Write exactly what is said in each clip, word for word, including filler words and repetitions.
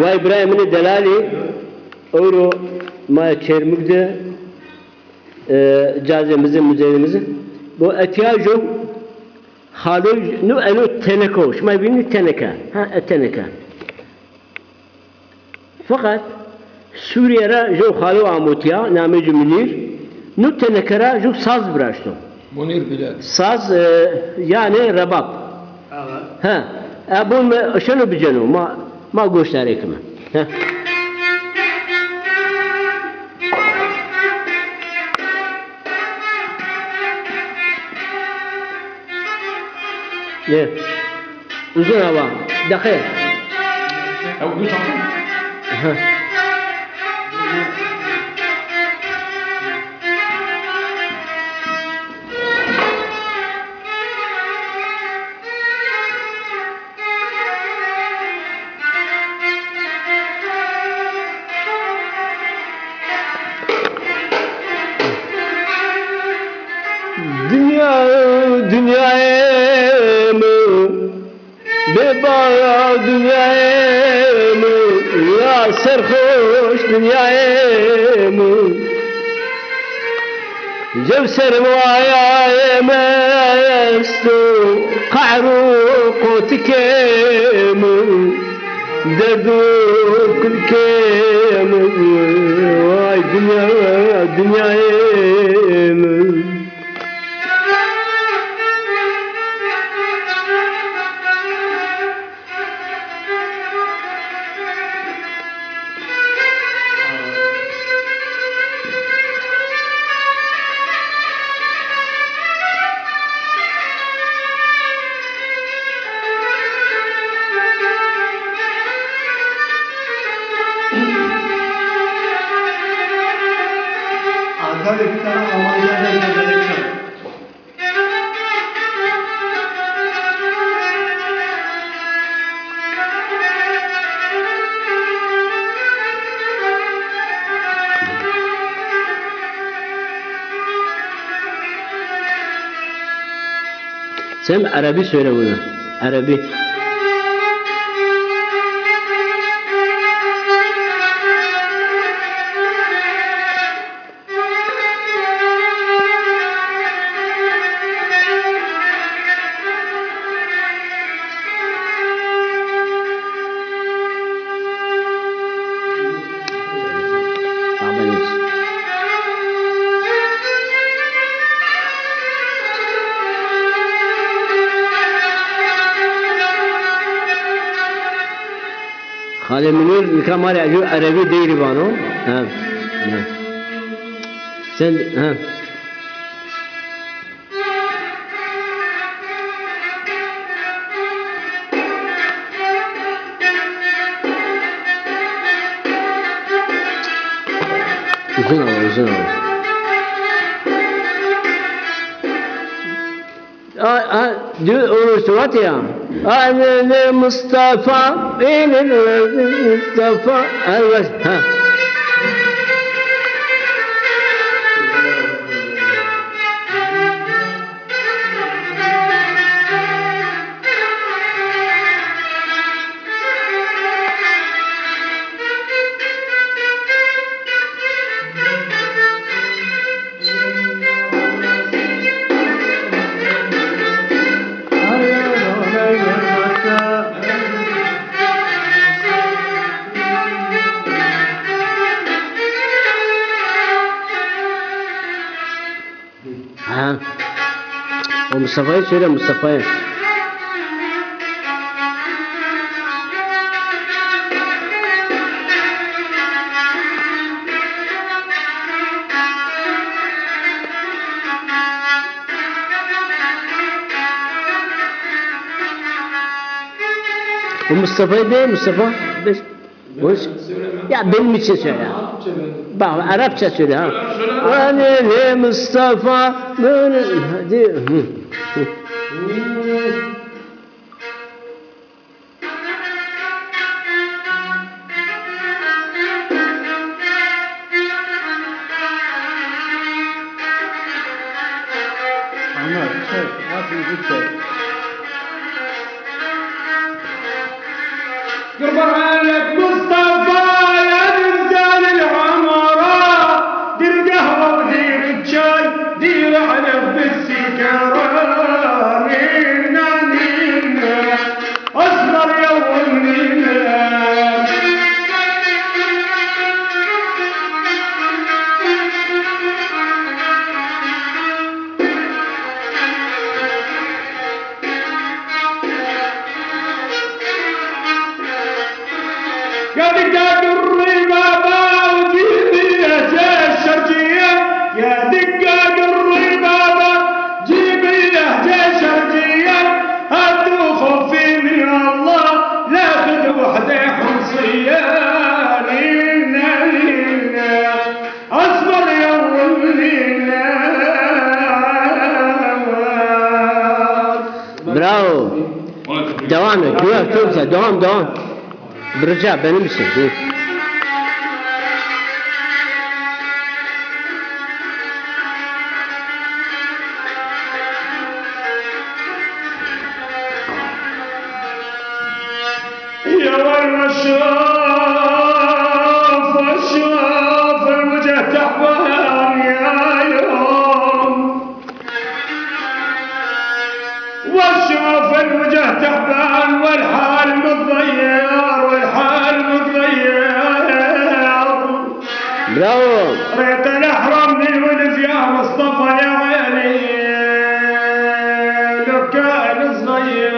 Vay birayê min ê delalî, ewro ma Çêrmûg de, e, cazê mi zî, muzeyê mi zî. Bu etya jo xalo, nu eno teneke o. Şima vînî teneke. Ha, e teneke. Feqet Sûrîye ra jo xalo amo tîya, namê ci Munîr. Nu teneke ra jo saz viraşto. Munîr bile. Saz, e, yanî rebab. Evet. He. E, bu mi şeno biceno. Ma, ma goşdarê kime. He. Ye. Uzun hava. Deqe. Ew du çaxin. Aha. Dinya, dinyayê mi, bêbara dinyayê mi, ya serxoş dinyayê mi. Jew sermayayê mi esto, qehr û qotikê mi, derd û kulkê mi, way dinya, dinyayê mi. Arka bir tane Almanca da bir şey. Sen Erebî söyle bunu. Erebî. Xalê Munîr nika ma rê ejo Erebî deyrî vano. Ha. Ha. Sen, ha. Uzun ama, uzun ama. A, a, dü, onu surat ya. Anene Mustafa, Mustafa, Allah, ha. Ha. O Mustafa'yı söyle, Mustafa'yı. O Mustafa'yı değil, Mustafa. Beş. Hoş. Ya benim için söyle. Bak, Arapça söyle ha. Söyle, söyle. Anene Mustafa, böyle, hadi. Hı, hı. Ama çek, nasıl bir çek? Kurban يا دقاق الربابة وجيبي لهجة شرقية، يا دقاق الربابة جيبي لهجة شرقية، هاتوا خوفي من الله ناخذ وحدة حمصية. لينا لينا أصبر يا ولينا. Bravo. Devam et. Güzel, çok güzel. Devam, devam. Bırakacağım, benim için. Hı. يا ويل، وشوف، وشوف الوجه تعبان يا يوم. وشوف الوجه تعبان والحال متغير، والحال متغير. Bravo. ريت الأحرم من ولد يا مصطفى يا عيني، لو كان صغير.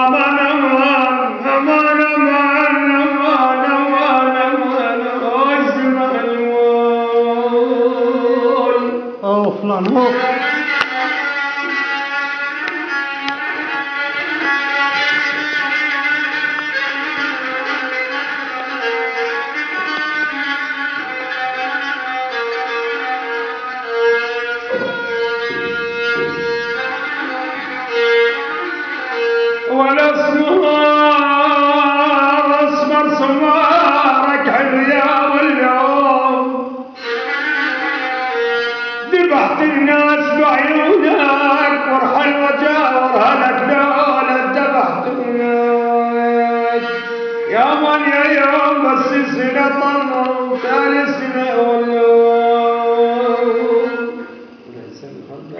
أمان، أمان، أمان، أمان، أمان، أمان، أمان، أمان، أمان، أمان، أمان. Of lan of. والأسمار أسمر سمارك حلو يا ولو. ذبحت الناس بعيونك، وارحل وجاور هلك لولا ذبحت الناس. يا من يا يوم بس سنة طلع ثاني سنة ولو.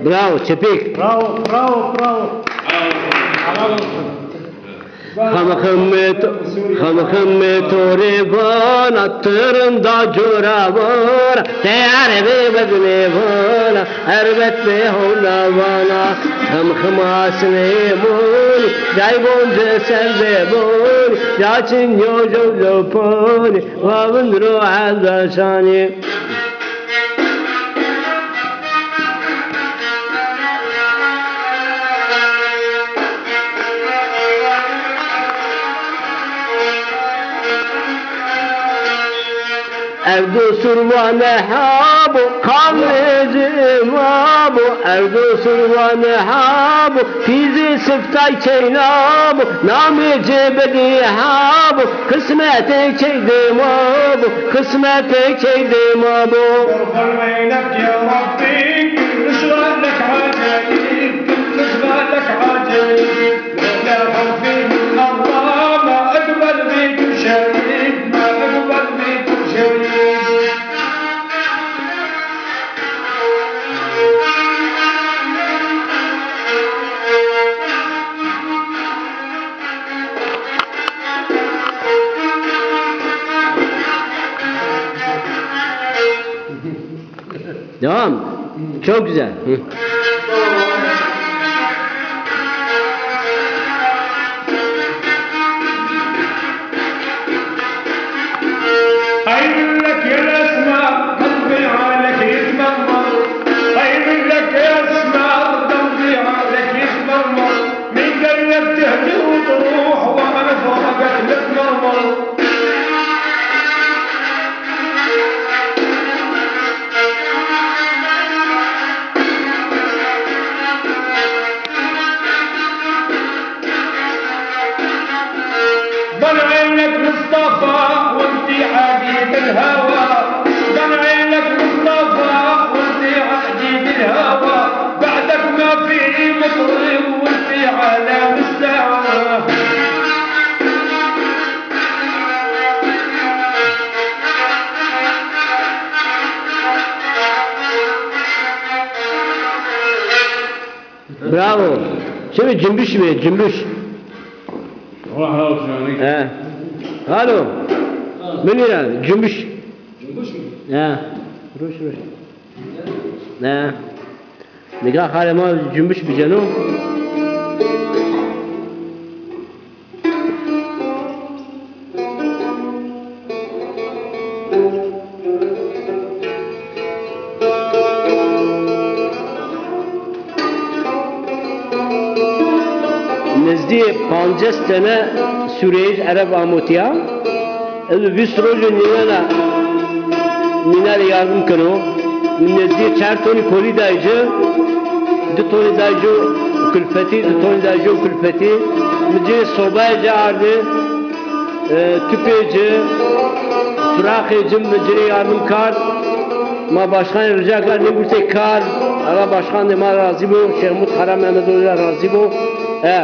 Bravo, çepik. Bravo, bravo, bravo. Helal olsun. Xam ximê to, xam ximê to rê vana, tirinda cora vana, teyare bê bednê vana, erbet bê hewna vana. Xam xima sinê moni, cay bonce sende moni, ya çin yo jewlo poni, wa vindro elda şani. Erdo survane habo, qanê ci mabo, erdo survane habo, pîzê siftay çeyna bo, namê ci bedî habo, qismetê key dê ma bo, qismetê key dê ma bo. أقبل وينك يا ربي، كل شغلك عجيب، كل شغلك عجيب. لولا خوفي من الله ما أقبل بيك شريك، ما أقبل بيك شريك. Devam. Çok güzel. Hı. خير لك يا الأسمر، قلبي عليك يتمرمر. خير لك يا الأسمر، قلبي عليك يتمرمر. من قلبك تهدي وتروح وأنا فراقك نتمرمر. ضل عينك مصطفى وانتي عادي بالهوى. ضل عينك مصطفى وانتي عادي بالهوى. بعدك ما في مطرب وانتي على مستوى. Bravo. Şimdi cümbüş mi? Cümbüş. Allah razı olsun yani. He. Alo. Münir abi, cümbüş. Cümbüş mü? He. Ruş, ruş. He. Nigah halê ma cümbüş biceno. Zî pancês tene sûreyij ereb amo tîya. Ez vîst rojo nînena, nîna rê yardim keno. Mi nezdî çar tonî kolî day ci, di tonî day ci kulfetî, di tonî day ci kulfetî. Mi ci sobayê ci ardî, e, tupê ci, firaxê ci mi ci rê yardim kard. Ma başkanê rica kerd, nêgurtê kar. Ala başkan de ma razî bo, Şêx Mut Kara Mehmedoğlu ra razî bo. E.